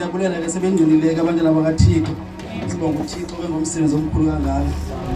Siyabulela ke sebengcinile ke abantwana bakaThixo. Sibonga uThixo ke ngomsebenzi omkhulu kangaka.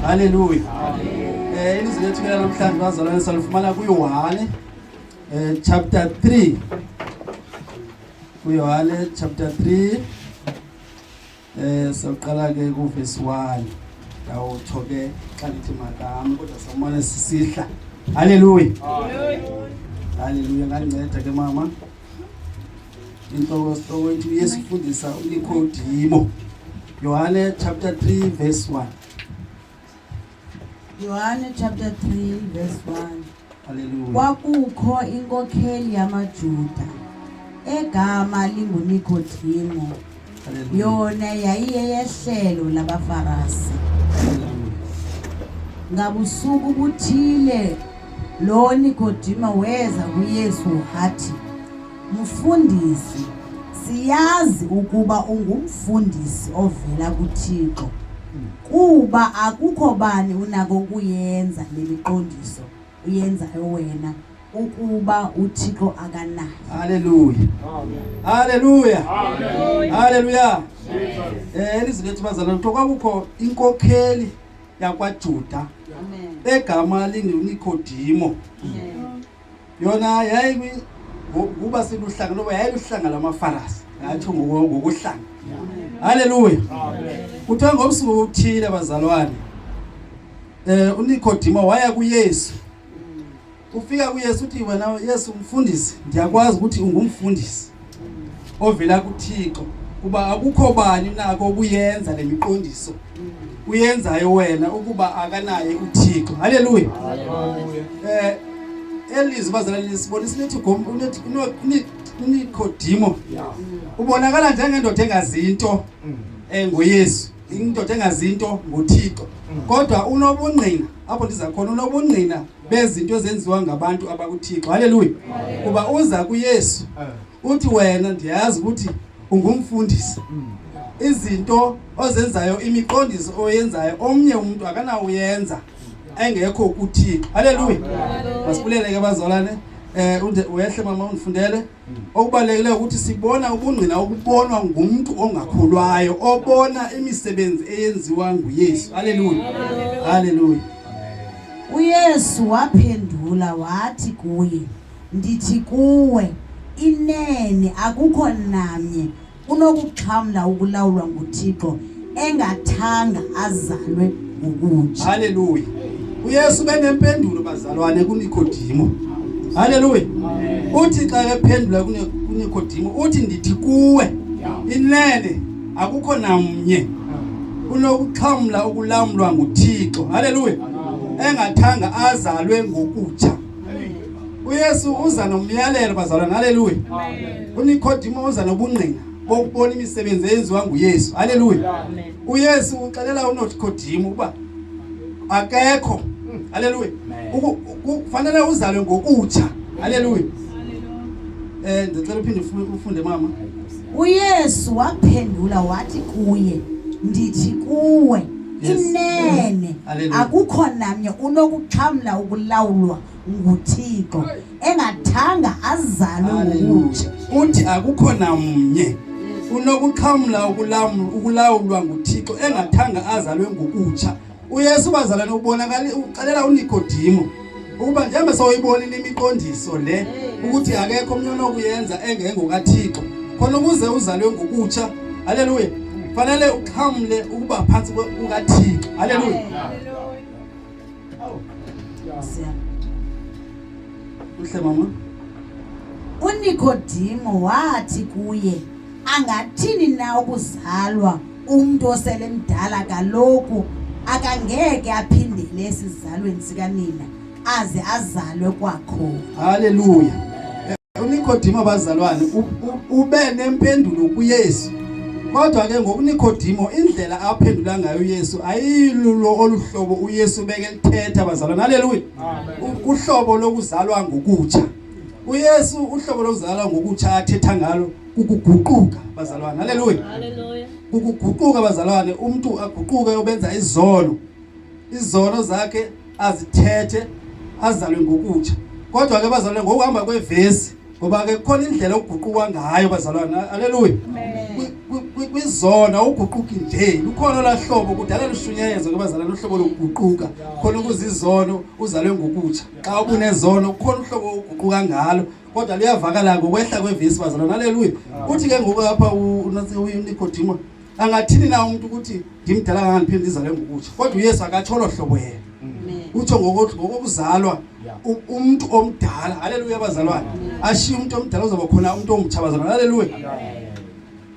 Haleluya. Eh ilizwi lethu ke namhlanje bazalwane salifumana kuYohane chapter 3. KuYohane chapter 3 sawuqala ke kuverse 1. Ndawutsho ke xa ndithi makami kodwa sawumane sisihla. Haleluya. Haleluya ngandinceda ke mama. Inhloko sihloko ithi uYesu ufundisa uNikodimo. Yohane chapter 3 verse 1. Yohane chapter 3 verse 1. Hallelujah. Kwakukho inkokheli yamaJuda egama linguNikodimo. Hallelujah. Yona yayiyeyehlelo labaFarasi. Hallelujah. Ngabusuku buthile lo Nikodimo weza kuYesu wathi, Mfundisi, siyazi ukuba ungumfundisi ovela kuThixo, kuba akukho bani unako ukuyenza le miqondiso uyenzayo wena ukuba uThixo akanayo. Hallelujah. Hallelujah. Hallelujah. Ilizwi lethu bazalwane kuthiwa kwakukho inkokheli yakwaJuda egama linguNikodimo. Yona yayi kuba siluhlanga loba yayiluhlanga lamaFarasi. Ngatsho ngokuhlanga. Haleluya. Kuthiwa ngobusuku obuthile bazalwane uNikodimo waya kuYesu. Ufika kuYesu uthi wena Yesu mfundisi, ndiyakwazi ukuthi ungumfundisi ovela kuThixo kuba akukho bani unako ukuyenza le miqondiso uyenzayo wena ukuba akanaye uThixo. Haleluya. Elizwi bazalwane lisibonisa lithi uNikodimo ubonakala njengendoda engazinto ngoYesu, indoda engazinto ngoThixo, kodwa unobungqina apho ndiza khona, unobungqina bezinto ezenziwa ngabantu abakuThixo. Haleluya. Kuba uza kuYesu uthi wena ndiyazi ukuthi ungumfundisi, izinto ozenzayo, imiqondiso oyenzayo omnye umuntu akanawuyenza engekho kuThixo. Haleluya. Masibulele ke bazalwane. Wehle mama undifundele. Okubalulekileyo ukuthi sibona ubungqina obubonwa ngumuntu ongakholwayo, obona imisebenzi eyenziwa nguYesu. Haleluya. Haleluya. UYesu waphendula wathi kuye, Ndithi kuwe, inene akukho namnye unokuxhamla ukulawulwa nguThixo engathanga azalwe ngokutsha. Haleluya. uYesu benempendulo bazalwane kuNikodimo. Haleluya. Uthi xa ephendula kuNikodimo uthi ndithi kuwe inene akukho namnye unokuxhamla ukulamlwa nguThixo. Haleluya. Engathanga azalwe ngokutsha. uYesu uza nomyalelo bazalwane. Haleluya. uNikodimo uza nobungqina bokubona imisebenzi eyenziwa nguYesu. Haleluya. uYesu uxelela uNikodimo ukuba akekho. Haleluya. Kufanele uzalwe ngokutsha. Haleluya. Ndicela uphinde ufunde mama. uYesu waphendula wathi kuye, Ndithi kuwe, inene Hallelujah. akukho namnye unokuxhamla ukulawulwa nguThixo engathanga azalwe ngokutsha. Uthi akukho namnye unokuxhamla ukulawulwa nguThixo engathanga azalwe ngokutsha. uYesu bazalwane ubonakala uxelela uNikodimo ukuba njengoba sewuyibonile imiqondiso le ukuthi akekho omnye onokuyenza engengokaThixo, khona ukuze uzalwe ngokutsha. Haleluya. Fanele uxhamle ukuba phansi kukaThixo. Haleluya. Uhle mama. uNikodimo wathi kuye, Angathini na ukuzalwa umuntu osele mdala? Kaloku akangeke aphindele esizalweni sikanina aze azalwe kwakhona. Haleluya. uNikodimo bazalwane ube nempendulo kuYesu. Kodwa ke ngokuNikodimo indlela aphendula ngayo uYesu ayilulo oluhlobo uYesu bekelithetha bazalwane. Haleluya. Uhlobo lokuzalwa ngokutsha. uYesu uhlobo lokuzalwa ngokutsha athetha ngalo kukuguquka bazalwane. Haleluya. Haleluya. Kukuguquka bazalwane, umuntu aguquke obenza izono. Izono zakhe azithethe azalwe ngokutsha. Kodwa ke bazalwane ngokuhamba kwevesi Ngoba ke kukhona indlela okuguquka ngayo bazalwane. Haleluya. Kwizona uguquki nje. Lukhona lahlobo kudala lushunyayezwa ke bazalwane uhlobo lokuguquka. Khona ukuzizono uzalwe ngokutsha. Xa ubunezono kukhona uhlobo oguquka ngalo. Kodwa luyavakala ngokwehla kwevesi bazalwane. Haleluya. Uthi ke ngoku apha uNikodimo angathini na umuntu ukuthi ndimdala kangaka ndiphinde ndizalwe ngokutsha kodwa uYesu akatsho olo hlobo yena utsho ngokokuzalwa umntu omdala haleluya bazalwane ashiye umntu omdala uzoba khona umntu omtsha bazalwane haleluya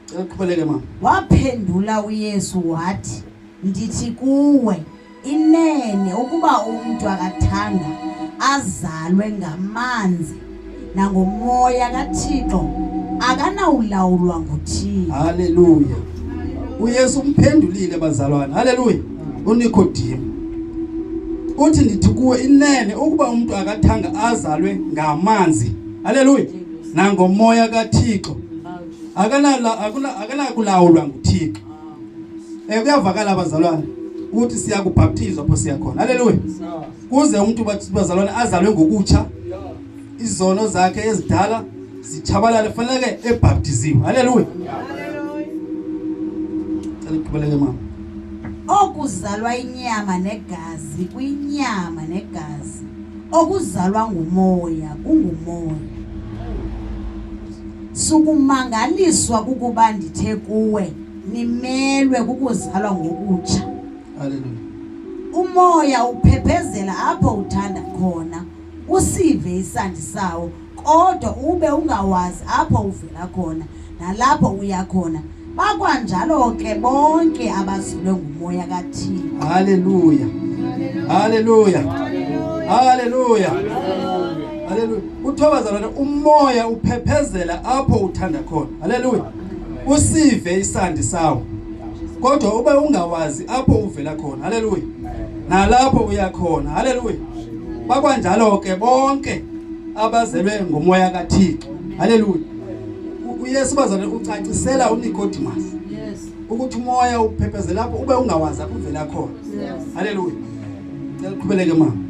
cela uqhubeleke mama waphendula uYesu wathi ndithi kuwe Inene ukuba umntu akathanga azalwe ngamanzi nangomoya kaThixo akanawulawulwa nguThixo. Haleluya. uYesu umphendulile bazalwane. Haleluya. uNikodimo uthi ndithi kuwe inene ukuba umuntu akathanga azalwe ngamanzi. Haleluya. Nangomoya kaThixo akanala akanakulawulwa nguThixo. Eh kuyavakala abazalwane ukuthi siyakubhaptizwa pho siyakhona. Haleluya. Kuze umuntu bazalwane azalwe ngokutsha izono zakhe ezidala zitshabalale fanele ebhaptiziwe. Haleluya. Cela uqhubeleke mama. Okuzalwa inyama negazi kwinyama negazi okuzalwa ngumoya kungumoya. Sukumangaliswa kukuba ndithe kuwe nimelwe kukuzalwa ngokutsha. Haleluya. Umoya uphephezela apho uthanda khona, usive isandi sawo, kodwa ube ungawazi apho uvela khona nalapho uya khona. Bakwanjalo ke bonke abazelwe ngumoya kaThixo. Haleluya. Haleluya. Haleluya. Haleluya. Kuthiwa bazalwane umoya uphephezela apho uthanda khona. Haleluya. Usive isandi sawo. Kodwa ube ungawazi apho uvela khona. Haleluya. Nalapho uya khona. Haleluya. Bakwanjalo ke bonke abazelwe ngomoya kaThixo. Haleluya. uYesu bazalwane ucacisela uNicodemus yes ukuthi umoya uphephezela lapho ube ungawazi apho uvela khona haleluya cela uqhubeleke mama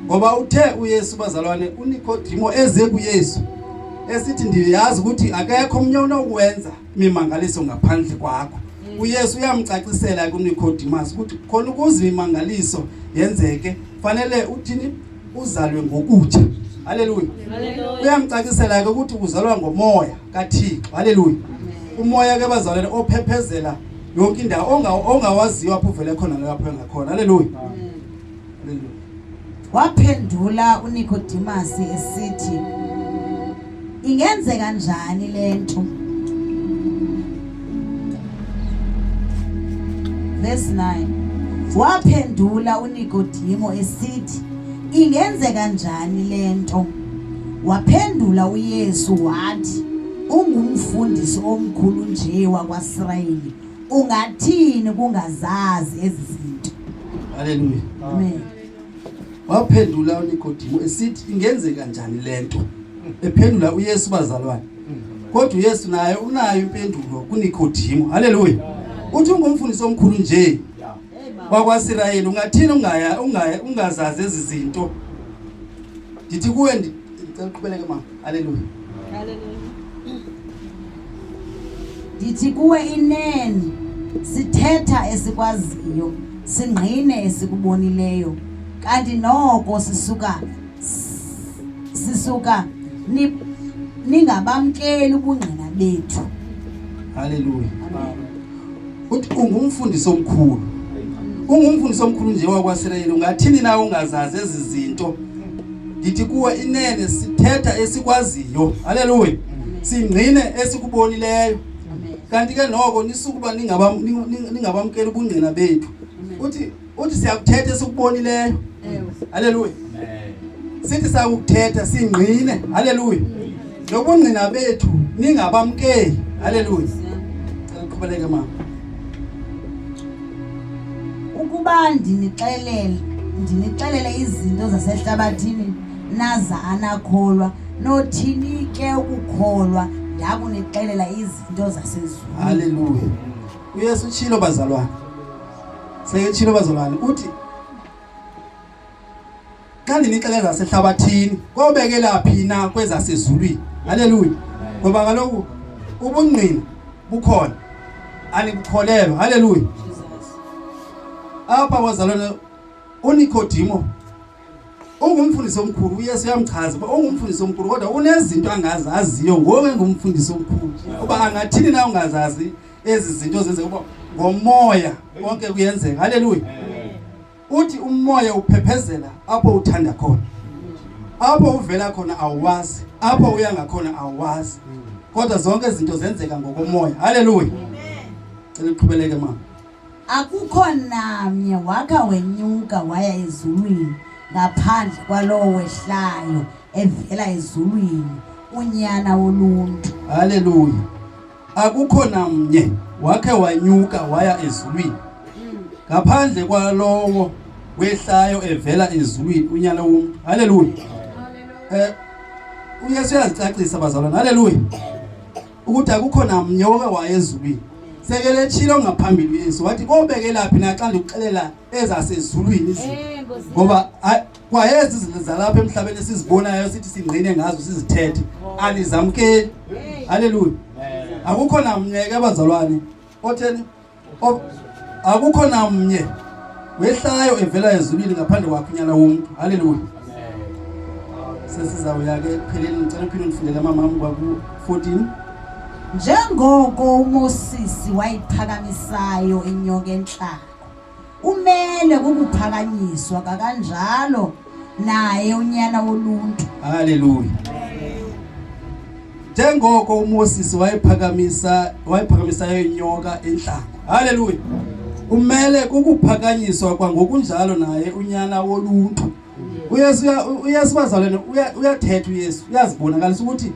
ngoba uthe uYesu bazalwane uNikodimo eze kuYesu esithi ndiyazi ukuthi akekho omnye onokuwenza imimangaliso ngaphandle kwakho uYesu uyamcacisela kuNicodemus ukuthi khona ukuze imimangaliso yenzeke fanele uthini uzalwe ngokutsha haleluya uyamcacisela ke ukuthi uzalwa ngomoya kaThixo haleluya umoya ke bazalwane ophephezela yonke indawo ongawaziyo apho uvele khona lapho engakhona haleluya haleluya waphendula uNicodemus esithi ingenzeka njani lento Verse 9 Waphendula uNikodimo esithi ingenzeka njani lento Waphendula uYesu wathi ungumfundisi omkhulu nje wakwaSirayeli ungathini kungazazi ezi zinto Haleluya Amen Waphendula uNikodimo esithi ingenzeka njani lento? Ephendula uYesu bazalwane. Kodwa uYesu naye unayo impendulo kuNikodimo. Haleluya. Uthi ungumfundisi omkhulu nje wakwaSirayeli ungathini ungaya ungaya ungazazi ezi zinto? Ndithi kuwe ndicela uqhubeleke mama. Haleluya. Haleluya. Ndithi kuwe inene sithetha esikwaziyo singqine esikubonileyo kanti noko sisuka sisuka ni, ningabamkeli ubungqina bethu. Haleluya. Uthi ungumfundisi omkhulu. Ungumfundisi omkhulu nje wakwaSirayeli ungathini na ungazazi ezi zinto? Ndithi kuwe inene sithetha esikwaziyo. Haleluya. Singqine esikubonileyo. Kanti ke noko nisukuba ningabamkeli ubungqina bethu. Uthi uthi siyakuthetha esikubonileyo. Haleluya. Sithi sakukuthetha singqine. Haleluya. Nobungqina bethu ningabamkeli. Haleluya. Cela uqhubeleke mama. Ukuba ndinixelele ndinixelele izinto zasehlabathini naza anakholwa nothini ke ukukholwa ndakunixelela izinto zasezulwini. Haleluya. uYesu utshilo bazalwane. Seketshilo bazalwane uthi xa ndinixelela zasehlabathini kobekela phi na kwezasezulwini. Haleluya. Ngoba kaloku ubungqina bukhona. Anikukholelwa. Haleluya. Apha bazalwane uNikodimo ungumfundisi omkhulu uYesu uyamchaza uba ungumfundisi omkhulu kodwa unezinto angazaziyo ngoku engumfundisi omkhulu uba angathini na ungazazi ezi zinto zenzeka uba ngomoya konke kuyenzeka. Haleluya. Uthi umoya uphephezela apho uthanda khona. Apho uvela khona awuwazi, apho uya ngakhona awuwazi. Kodwa zonke izinto zenzeka ngokomoya. Haleluya. Cela uqhubeleke mama. Akukho namnye wakha wenyuka waya ezulwini ngaphandle kwalowo wehlayo evela ezulwini, uNyana woluntu. Haleluya. Akukho namnye wakhe wanyuka waya ezulwini ngaphandle kwalowo wehlayo evela ezulwini unyana womntu. Haleluya. Eh uYesu uyazicacisa bazalwane. Haleluya. Ukuthi akukho namnye oke waya ezulwini. Sekeletshilo ngaphambili uYesu wathi kobekelaphi na xa ndikuxelela ezasezulwini izinto. Eh, Nkosi. Ngoba kwayezi izinto zalapha emhlabeni esizibonayo sithi singqine ngazo sizithethe anizamkeli. Haleluya. Akukho namnye ke bazalwane otheni akukho namnye wehlayo evela ezulwini ngaphandle kwakhe unyana womntu. Haleluya. Sesizawuya ke ekupheleni ngicela uphinde undifundele mamam kwaku 14. Njengoko uMosisi wayiphakamisayo inyoka entlango, umele kukuphakanyiswa kakanjalo naye unyana woluntu. Haleluya. Njengoko uMoses wayephakamisa wayephakamisayo inyoka entlango. Haleluya. Umele kukuphakanyiswa kwangokunjalo naye unyana woluntu. uYesu uYesu bazalwane uyathetha uYesu uyazibonakalisa ukuthi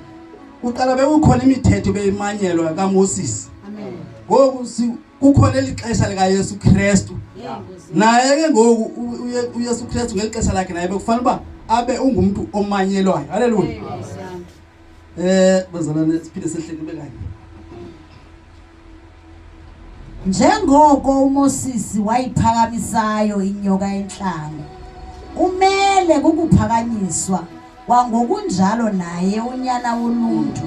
kuqala bekukhona imithetho beyimanyelwa kaMoses. Amen. Ngoku kukhona eli xesha likaYesu Kristu. Naye ke ngoku uYesu Kristu ngeli xesha lakhe naye bekufanele uba abe ungumntu omanyelwayo. Haleluya. Eh bazalwane siphinde sehle kube kanye. Njengoko uMosisi wayiphakamisayo inyoka entlango, umele kukuphakanyiswa kwangokunjalo naye uNyana woluntu,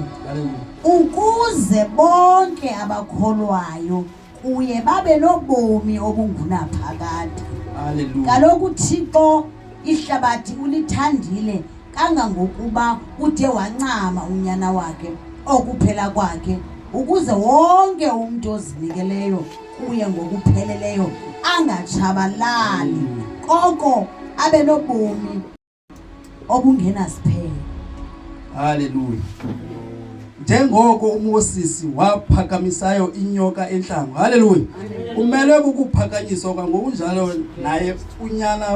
ukuze bonke abakholwayo kuye babe nobomi obungunaphakade. Haleluya. Kaloku uThixo ihlabathi ulithandile kangangokuba ude wancama uNyana wakhe okuphela kwakhe, ukuze wonke umntu ozinikeleyo kuye ngokupheleleyo angatshabalali, koko abe nobomi obungenasiphelo. Haleluya. Njengoko uMoses waphakamisayo inyoka entlango. Haleluya. Umelwe kukuphakanyiswa kwangokunjalo naye unyana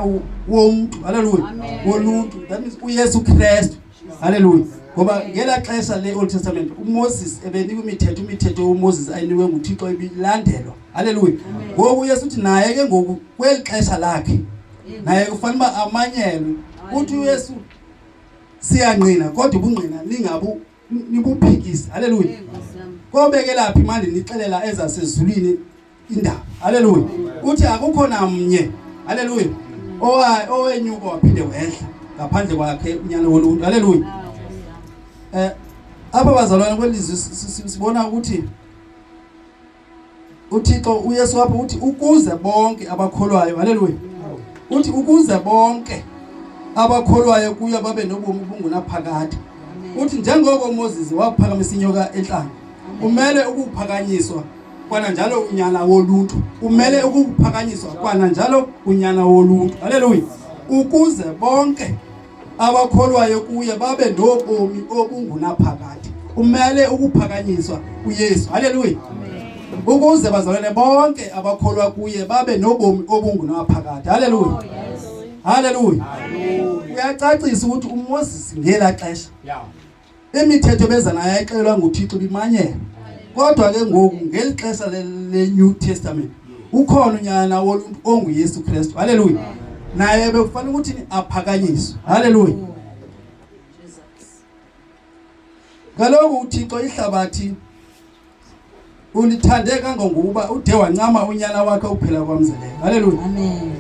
womntu. Haleluya. Woluntu. That means uYesu Kristu. Haleluya. Ngoba ngela xesha le-Old Testament uMoses ebenikwa imithetho, imithetho uMoses ayinikwe nguThixo ibilandelwa. Haleluya. Ngoku uYesu uthi naye ke ngoku kweli xesha lakhe naye kufanele uba amanyelwe. Uthi uYesu siyangqina kodwa ubungqina ningabu nibuphikise. Haleluya. Kobekelaphi manje nixelela ezasezulwini indaba. Haleluya. Uthi akukho namnye. Haleluya. Owa owenyuka waphinde wehla ngaphandle kwakhe unyana woluntu. Haleluya. Eh apha bazalwane kwelizwi sibona ukuthi uThixo uYesu apho uthi ukuze bonke abakholwayo, haleluya. Uthi ukuze bonke abakholwayo kuye babe nobomi obungunaphakade. Uthi njengoko uMoses waphakamisa inyoka entlango, umele ukuphakanyiswa kwananjalo unyana woluntu, umele ukuphakanyiswa kwananjalo unyana woluntu. Haleluya. Ukuze bonke abakholwayo kuye babe nobomi obungunaphakade. Umele ukuphakanyiswa uYesu. Haleluya. Ukuze bazalwane bonke abakholwa kuye babe nobomi obungunaphakade. Haleluya. Oh, Haleluya. Uyacacisa ukuthi uMoses ngela xesha imithetho beza nayo ayixelelwa nguThixo ibimanyela. Kodwa ke ngoku ngeli xesha le-New Testament ukhona unyana woluntu onguYesu Kristu. Haleluya. Naye bekufanele ukuthi aphakanyiswe. Haleluya. Kaloku uThixo ihlabathi ulithande kangangokuba ude wancama unyana wakhe uphela kwamzeleyo. Haleluya. Amen.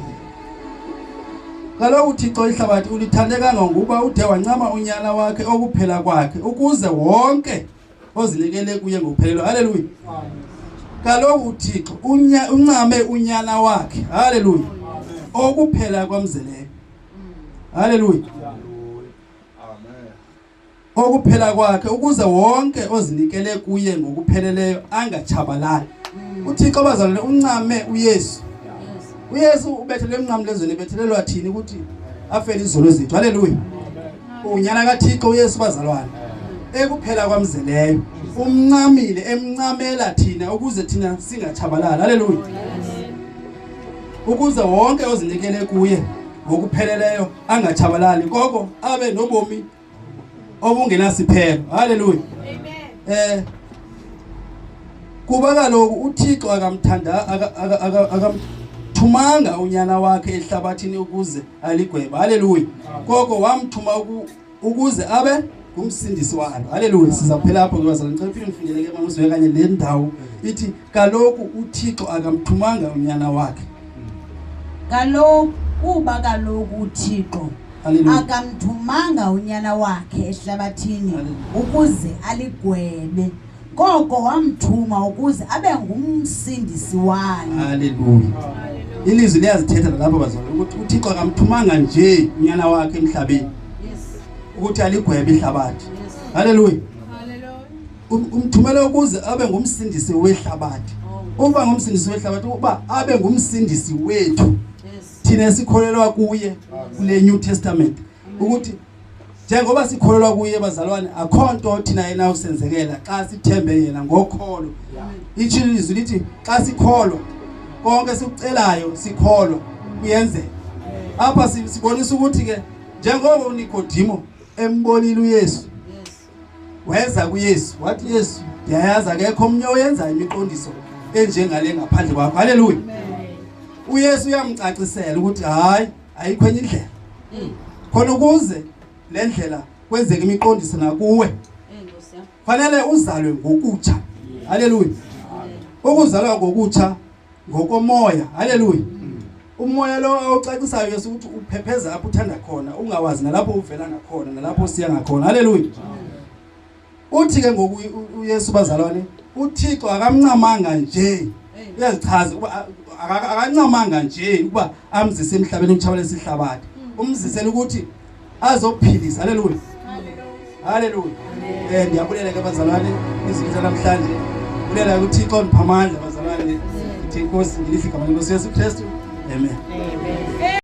Kaloku uThixo ihlabathi ulithande kangangokuba ude wancama unyana wakhe okuphela kwakhe ukuze wonke ozinikele kuye ngokuphelelwa. Haleluya. Kaloku uThixo uncame unyana wakhe. Haleluya. Okuphela kwamzeleyo. Haleluya. Okuphela kwakhe ukuze wonke ozinikele kuye ngokupheleleyo angatshabalali. UThixo bazalwane uncame uYesu. uYesu ubethelwe emnqamlezweni ebethelelwa thini ukuthi afele izono zethu. Haleluya. Unyana kaThixo uYesu bazalwane ekuphela kwamzeleyo umncamile emncamela thina ukuze thina singatshabalali. Haleluya. Ukuze wonke ozinikele kuye ngokupheleleyo angatshabalali koko abe nobomi obungenasiphelo. Haleluya. Amen. Eh kuba kaloku uThixo akamthanda akamthumanga unyana wakhe ehlabathini ukuze aligweba. Haleluya. Koko wamthuma ukuze abe ngumsindisi walo. Haleluya. Sizaphela apho ke bazalwane. Ngicela uphinde ngifundele ke mama usiwe kanye le ndawo ithi kaloku uThixo akamthumanga unyana wakhe. Kaloku kuba kaloku uThixo akamthumanga unyana wakhe ehlabathini ukuze aligwebe koko wamthuma ukuze abe ngumsindisi walo. Haleluya. Ilizwi liyazithetha nalapho bazalwane ukuthi uThixo akamthumanga nje unyana wakhe emhlabeni ukuthi aligwebe ihlabathi. Haleluya. Umthumele ukuze abe ngumsindisi wehlabathi. Oh. Uba ngumsindisi wehlabathi uba abe ngumsindisi wethu. Thina esikholelwa kuye kule New Testament ukuthi njengoba sikholelwa kuye bazalwane akho nto thina yena usenzekela xa sithembe yena ngokholo. Itsho ilizwi lithi xa sikholwa konke sikucelayo sikholwa kuyenzeka. Apha sibonisa ukuthi ke njengoba uNikodimo embonile uYesu weza kuYesu wathi Yesu ndiyayazi akekho omnye oyenza imiqondiso enjengale ngaphandle kwakho. Haleluya. UYesu uyamcacisela ukuthi hayi ayikho enye indlela. Khona ukuze le ndlela kwenzeke imiqondiso nakuwe fanele uzalwe ngokutsha. Haleluya. Ukuzalwa ngokutsha ngokomoya. Haleluya. Umoya lo awucacisayo Yesu ukuthi uphepheza apho uthanda khona ungawazi nalapho uvela ngakhona nalapho usiya ngakhona. Haleluya. Uthi ke ngoku uYesu bazalwane uThixo akamncamanga nje uyazichaza ukuba akancamanga nje ukuba amzise emhlabeni ukutshabalalisa ihlabathi umzisela ukuthi azophilisa. Haleluya. Haleluya. Eh ndiyabulela ke bazalwane izwi namhlanje. Bulela kuThixo ndipha amandla bazalwane. Ndithi inkosi ngilihle igama lenkosi Yesu Kristu. Amen. Amen.